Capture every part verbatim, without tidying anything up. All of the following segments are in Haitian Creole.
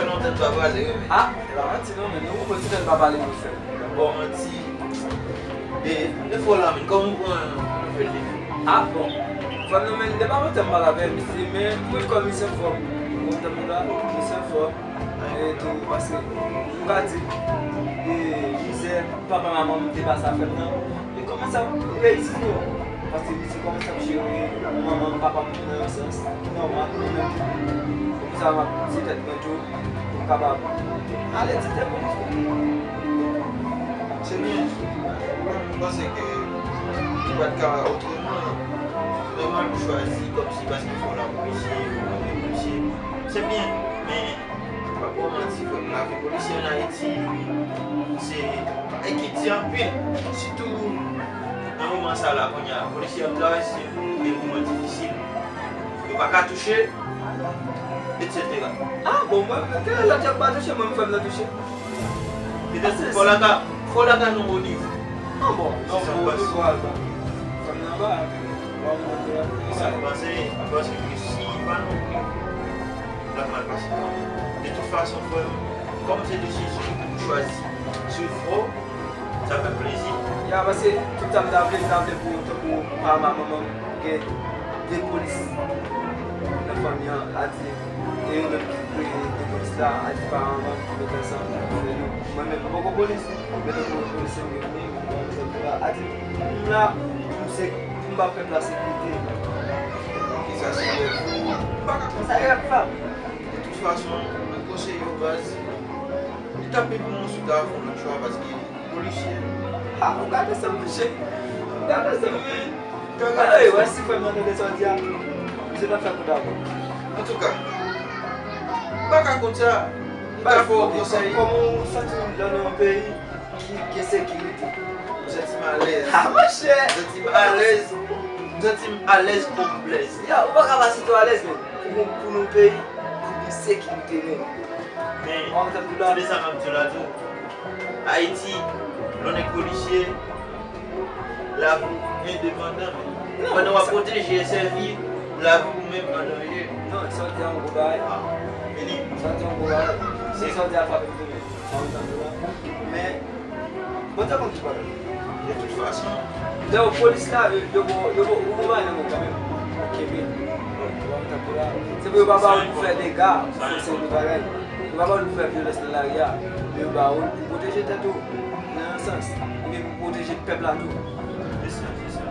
Fè lontan n pa pale, wi, men. Ah, e pa manti non, men nou konprann si tèl pa pale nou fè. Bon, manti. E, e fò la, men kòman w pran nouvèl li? Ah, bon. Frè m nan, men depi lontan m pale avè misye, men mwen kòm misye anfòm. Kontan pou la, misye anfòm. E tou, paske, m ka di, e, mizè, papa manman m te pase a frè m nan. E kòman sa, m reyisi tou. Paske misye kòmanse ap jere manman m, papa m nan yon sans ki nòmal, mwen menm tou. Se pou sa m ap di tèt mwen tou, pou m kapab ale di tèt mwen. Se byen. Mwen, m panse ke li pa t ka otreman. Nòmal pou chwazi kòmsi paske fò la polisye, ou pa vle polisye. Se byen, men, m p ap ba w manti, frè m, lavi polisye ann Ayiti, se bagay ki di anpil. Sitou nan moman sa la, kounye a, polisye ap travay, se yon moman difisil. Yo pa ka touche, etsetera. Ah, bon, mwen, ke lòt yo pa touche, mwen, m fè m nan touche. Petèt fò la ka, fò la ka nan wo nivo. Ah, bon, non, bon, nivo a la. Fè m nan ba, bon, bon, bon, bon. Sa m panse, m panse ke si pa nan wo nivo, l ap mal pase kanmenm. De tout fason, frè m, kòm se desizyon ou chwazi, si w fò, sa fè m plezi. Ya, paske tout sa m ta vle, m ta vle pou, tankou papa, manman m, gen de polis nan fanmi an, a di, e yo menm ki kreye de polis la, a di papa, manman m ki met ansanm pou fè nou. Mwen menm, m poko polis, men tankou polis yo, m gen fanmi, m gen zanmi la, a di, m la, pou m se, pou m ba pèp la sekirite. Kisa se rèv ou? M pa ka konn sa rèv la. De tout fason, mwen konseye w baz, li t ap pi bon si w ta fè yon lòt chwa paske polisye. Ah, ou gade sa, monchè. Ou gade sa, men. Gade, wè si frè m nan tande sa w di a. Misye t ap fè kout avè w. Antouka, m pa ka konn sa. M ta fè w konsèy. Kòman w santi w nan yon peyi ki gen sekirite? M santi m alèz. Ah, monchè! M santi m alèz. M santi m alèz kòm blèz. Ya, ou pa ka pa santi w alèz, men. Pou, pou nou peyi, pou gen sekirite, men. Men, tande sa m ap di w la tou. Ayiti, lè w nèg polisye, lavi w endepandan, men. Non, pandan w ap pwoteje e sèvi, lavi w menm an danje. Non, sa w di a yon gwo bagay. Ah, vini. Sa w di a yon gwo bagay. Se sa w di a frape m tou, men. Sa w di a yon gwo bagay. Men, Bondye konn tout bagay. De tout fason. Dayè, polis la, yo, yo, yo, yo, yo, yo, yo, kanmenm. Kenbe. Se pou yo pa ba w pou fè dega, pou fè seri de bagay. Yo pa ba w pou fè vyolans nan lari a. Men yo ba w pou pwoteje tèt ou, nan yon sans. Oubyen pou pwoteje pèp la tou. Se sa, se sa.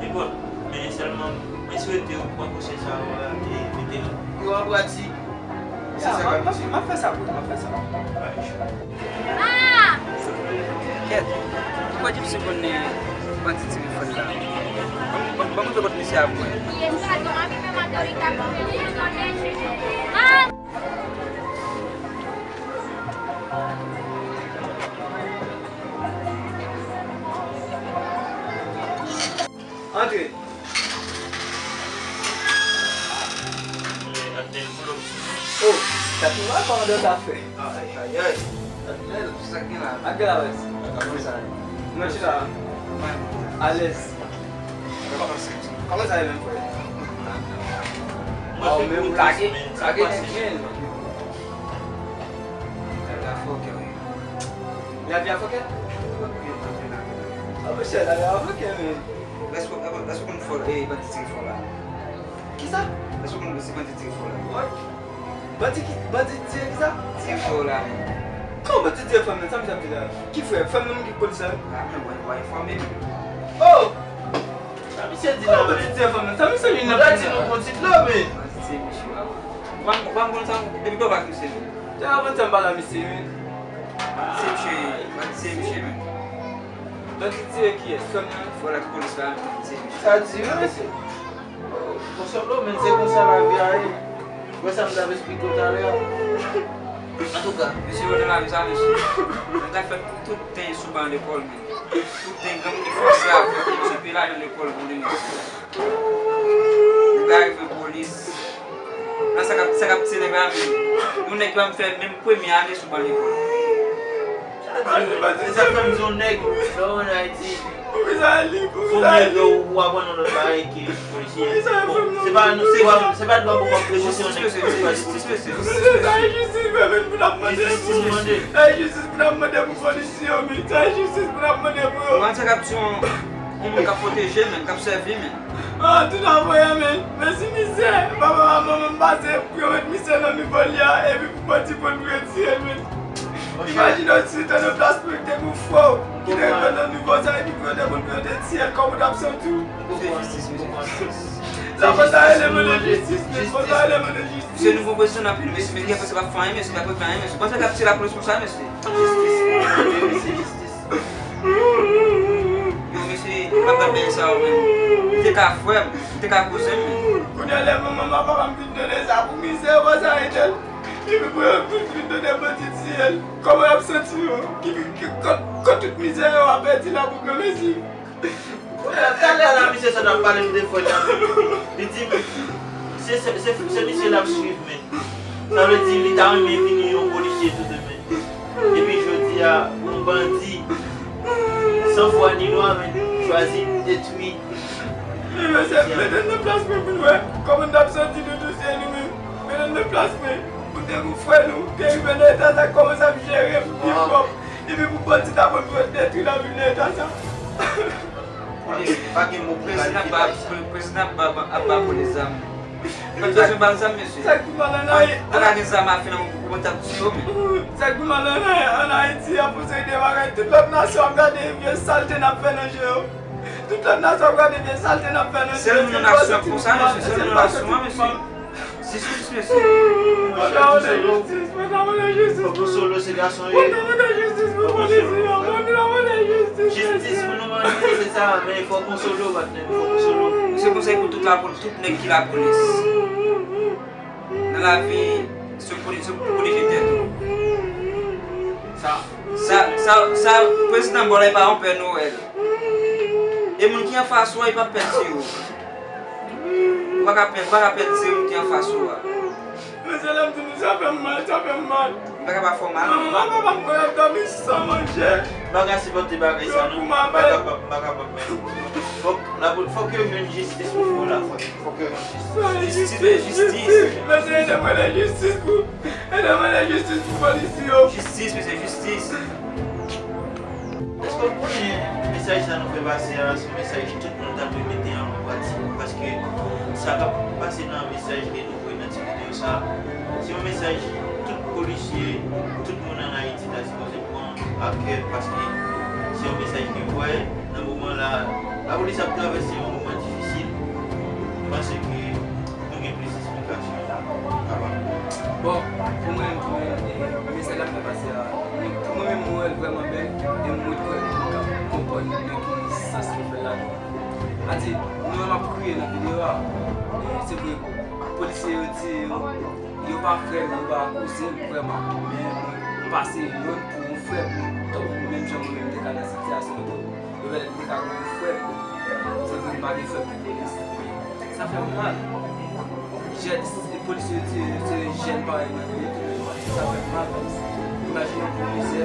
Men bon, men sèlman, mwen swete w pran konsèy sa yo a e mete l an pratik. Se sa k ap itil. M ap fè sa, bro, m ap fè sa. Kèt, poukwa Gypsy konnen bandi tire fòn la? Ban m, ban m, ban m montre kote misye ap mwen. Antre. Oh, sa te mal pa andan zafè. Ay, ay, ay. Sa gen la? Ak gen la, wè. Kòman sa? Nan chita. Alèz. Kòman sa ye menm, frè? Ou menm ou lage, lage nèg men. Lavi a fòkè, wi. Lavi a fòkè? A, monchè, lavi a fòkè, men. Èske, èske w konn fò, e, bandi tire fò la? Kisa? Èske w konn si bandi tire fò la? What? Bandi ki, bandi tire kisa? Tire fò la, men. Kòman bandi tire fò m nan? Sa misye ap di la? Ki frè? Frè m nan ki polis la? A, men, w a, w a enfòme m. Oh! Sa misye di la, men. Kòman bandi tire fò m nan? Sa misye vin nan? Ou ta di nou bon tit la, men. Bandi tire misye. Ou pa, ou pa konn sa, depi lè w pa ak misye, men. Te avan tan m pale a misye, men. Bandi tire misye, bandi tire misye, men. Bandi tire kiyès? Frè m nan? Frè la ki polis la, bandi tire misye. Sa di, wi, mesye. Bon, sòt lo, men se konsa lavi a ye. Wè sa m t ap esplike w talè a. Antouka, mesye yo nan lavi sa, mesye. Mwen ta fè tout tan sou ban lekòl, men. Tout tan granmoun ki fòse a, fòse misye peye lajan lekòl pou li, mesye. Li pa rive polis. Nan sa k ap, sa k ap tiye nèg la, men. Yon nèg ki pa m fè menm premye ane sou ban lekòl. Sa di, sa fè m di yon nèg, lè w ann Ayiti, premye lè w aprann yon lòt bagay ke polisye. Bon, se Pa nou, se pa, se pa dwa pou w ap prezante yon nèg ki pa jistis, mesye. Jistis, mesye. Jistis, mesye. Jistis, jistis pou n ap mande pou polisye yo, men. Sa jistis pou n ap mande pou yo. Mwen, se k ap di yon, yon moun k ap pwoteje, men, k ap sèvi, men. Ah, tout a voye, men. Mèsi, misye. Papa, manman m pase pou yo met misye nan nivo li a, epi pou bandi pran l pou yo tiye l, men. Imajine w si te nan plas mwen, te gon frè w ki te rive nan nivo sa, epi pou yo te konn pou yo te tiye l, kòman w t ap santi w? Se jistis, mesye. Sa fò ta rele mande jistis, men fò ta rele mande jistis. Mesye, nou gon prezidan anpil, mesye, men gen prezidan p ap fè anyen, mesye, p ap regle anyen, mesye. Panse k ap tiye lapolis konsa, mesye. Jistis, mesye, jistis. Yo, mesye, m ap gade bagay sa yo, men. Li te ka frè m, li te ka kouzen m, men. Kounye a, lè manman m ak papa m vin tande sa, pou misye yo panse arete l. Epi pou yo tout vin tande bandi tiye l. Kòman y ap santi yo? Ki, ki, ki, kòt, kòt tout mizè yo ap pèdi la pou granmesi. Talè a la, misye sot ap pale m de frè l la. Li di m, se, se, se, se misye l ap swiv, men. Sa vle di, li ta renmen vini yon polisye tou demen. Epi jodi a, yon bandi, san fwa ni lwa, men, chwazi detwi. Mesye, mete n nan plas mwen pou n wè kòman n t ap santi nou tou, se nou menm. Mete n nan plas mwen. Pou te gon frè nou, te rive nan eta sa, kòman sa ap jere m pi fò. Epi pou bandi ta konn pou yo detwi lavi nan eta sa. Pa gen mo pou kalifye bagay sa. Prezidan ap ba, ap ba polis zam. Yo pa bezwen ba l zam, mesye. Sa k pi mal an Ayiti. An, an gen zam a fè nan men pou bandi ap tiye yo, men. Sa k pi mal an, an Ayiti, y ap fè yon seri de bagay. Tout lòt nasyon ap gade vye salte n ap fè nan je yo. Tout lòt nasyon ap gade vye salte n ap fè nan je yo. Sèl nou nan nasyon ap konsa, mesye. Sèl nou nan nasyon an, mesye. Jistis, mesye. Mwen ta renmen jistis, mwen ta renmen jistis. Fòk Konsolo se gason ye. Mwen ta renmen jistis pou polisye yo, mwen ta renmen jistis, mesye. Jistis pou nou mande, se sa, men fòk Konsolo, patnè, fòk Konsolo. Se konsèy pou tout lapolis, tout nèg ki lapolis. Nan lavi, se pou, se pou pwoteje tèt ou. Sa, sa, sa, sa, prezidan ba w la, e pa yon Pè Nwèl. E moun ki anfas ou a, e p ap pèdi ou. Ou pa ka pèdi, ou pa ka pèdi se moun ki anfas ou a. Mesye, lè m di nou sa fè m mal, sa fè m mal. Bagay pa fè w mal. Manman m ak papa m konn ap dòmi san manje. M pa ka sipòte bagay sa non. M pa kapab, m pa kapab menm. Fòk, lapolis, fòk yo jwenn jistis pou frè w la, fòk, fòk yo jwenn jistis. Jistis, jistis. Mesye, ede m rele jistis pou, ede m rele jistis pou polisye yo. Jistis, mesye, jistis. Èske w konnen mesaj sa nou fè pase a, se yon mesaj tout moun ta dwe mete an pratik? Paske sa k ap pase nan mesaj ke nou voye nan ti videyo sa, se yon mesaj tout polisye, tout moun ann Ayiti ta sipoze pran a kè, paske se yon mesaj ke m wè nan moman la, lapolis ap travèse yon moman difisil. M panse ke nou gen plis esplikasyon la. Bon, pou mwen, pou mwen, e, mesaj la fè pase a, mwen, pou mwen menm, mwen wè l vrèman bèl, e mwen kwè ke nou ka konprann nan ki sans nou fè l la. Sa di, mwen menm ap kriye nan videyo a, e, se vre, polisye yo tiye yo, yo pa frè m, yo pa kouzen m vrèman, men mwen, m pase yonn pou yon frè m, tankou menm jan mwen menm te ka nan sitiyasyon yo tou. Yo pètèt m te ka gen yon frè m. Se vre m pa gen frè m ki polis, men sa fè m mal. Jèn, se polisye yo tiye, se jèn parèy mwen yo ye tou. Sa fè m mal. Imajine w pou mizè,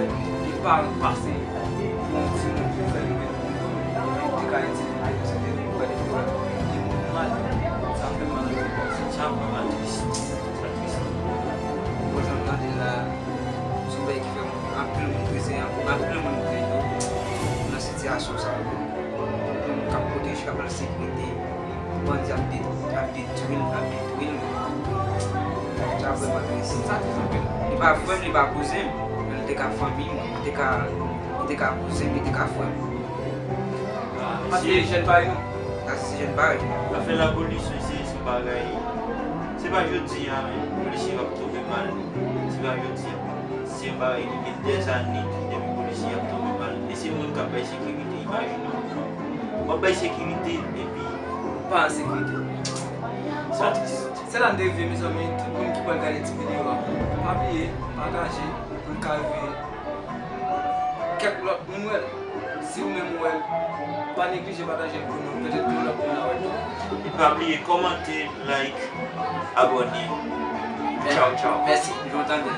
e paran pase pou yon timoun ki fè l mèt pou moun, epi te ka itil li, se te yon frè de frè, li mouri mal. Sa fè m mal anpil. Sa vrèman tris. Sa tris. Bon, jan m tande la, se yon bagay ki fè m, anpil moun trese, anpil moun plen yo nan sitiyasyon sa yo. Moun k ap pwoteje, k ap ba l sekirite, bandi ap de-, ap detwi l, ap detwi l. Sa vrèman tris. Sa tris anpil. Li pa frè m, li pa kouzen m, men li te ka fanmi m, li te ka, li te ka kouzen m, li te ka frè m. Paske jèn parèy nou. Paske jèn parèy nou. Afè lapolis, wi, se, se bagay. Se pa jodi a, men polisye yo ap tonbe mal. Se pa jodi a. Se yon bagay ki gen dèzane depi polisye ap tonbe mal. E se moun k ap bay sekirite, imajine w. W ap bay sekirite epi ou pa an sekirite. Sa tris. Se la n te rive, mezanmi, tout moun ki pral gade ti videyo a, pa bliye pataje pou l ka rive kèk lòt moun wè l. Si ou menm ou wè l, pa neglije pataje l pou nou, petèt pou lòt moun la wè l tou. E pa bliye kòmante, like, abòne. Tchaw, tchaw. Mèsi. Nou tande.